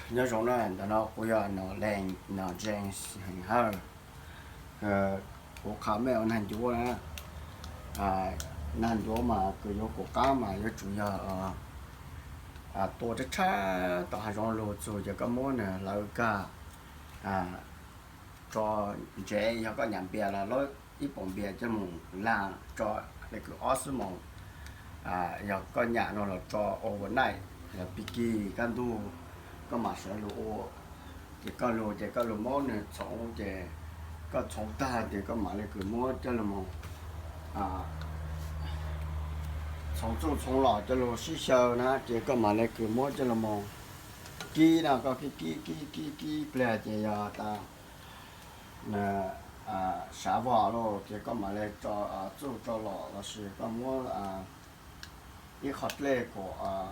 Nyob zoo na, ntawm no kuv yog Nom Leej, Nom James Heev Hawj. Kuv qha mej ua nag ncuav na. Nag ncuav mas kws yuav kuv qaab mas yuav tsum yog tua tshab tshab tom hav zoov lug txug ces koj muab nwg hlawv kag tso ntsev, yog koj nyam npias los lawv ib poom npias coj moog lag tso le kws ob xuab moos. Yog koj nyam no los tso overnight, yog pig kig kaj ntug koj mam sawv lug ua. Ces koj lug ces koj lug muab nwg txhoov ces koj txhoov tag ces koj mam le kws muab coj lug moog txhoov txuj txhoov los coj lug sib xyaw na ces koj mam le kws muab coj lug moog kib na, koj kib kib kib kib kib pliag ces yog tas sav vog lawm ces koj mam le tso txuj tso los lossis koj muab ib qho dlej kuam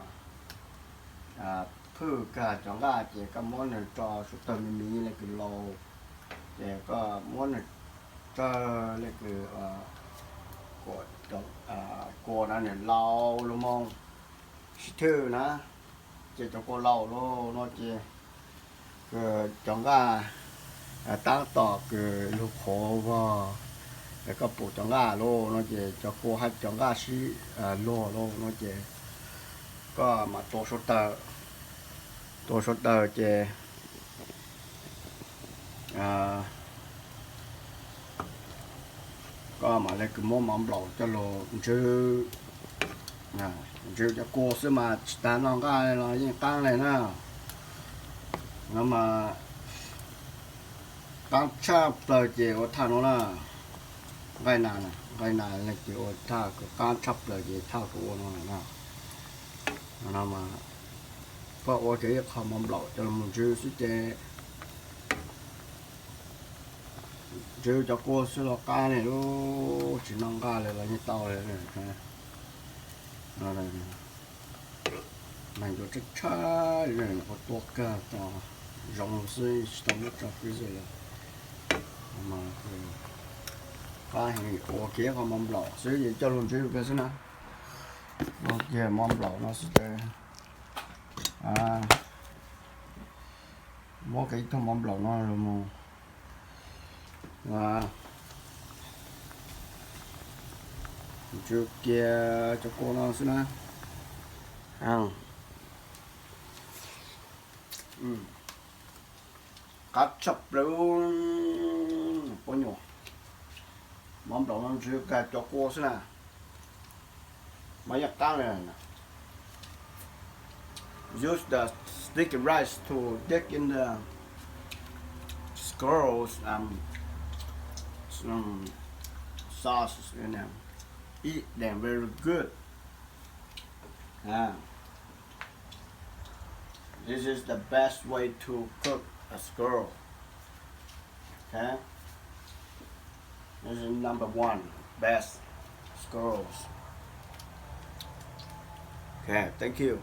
phwj kag cov nqaj ces koj muab nwg tso suav tawg me me le kws laus, ces koj muab nwg tsawg le kws kuam no nwg laus lug moog sib thwj na. Ces cov kua laus lawm no ces cov nqaj taab tom kws lug qhuav vog, koj pum cov nqaj lawm no ces cov kua hab cov nqaj sib luag lawm no ces koj mam tua suav tawg, tua suav tawg ces koj mam le kws muab mov nplaum coj lug ntswb, ntswb cov kua xwb mas tsis tas noj nqaj los yeej qaab le na. No mas qaab tshaj plawg ces ua thaj no na, nqaij nas, nqaij nas le ces ua thaj kws qaab tshaj plawg ces thaj kuv ua no na. No mas koj ua kiag ib qho mov nplaum coj lug moog ntswb xwb ces ntswb cov kua xwb los qab le lub, tsis noj nqaj le los yeej tau le. Nag ncuav tshab tshab, ua tua kag tso zoo xwb tsis tau muab tso freezer le. Qab heev, ua kiag qhov mov nplaum xwb es coj lug ntswb kag xwb na. Ua kiag mov nplaum no xwb ces muab kiag ib tug mov nplaum no lug moog ntswb kiag cov kua no xwb na. Qab tshaj plawg, puab nyuam. Mov nplaum no ntswb kag cov kua xwb na. Mas yeej qaab le. Use the sticky rice to dip in the squirrels um, um, sauce and um, eat them very good. Ah, this is the best way to cook a squirrel. Okay? This is number one best squirrels. Okay, thank you.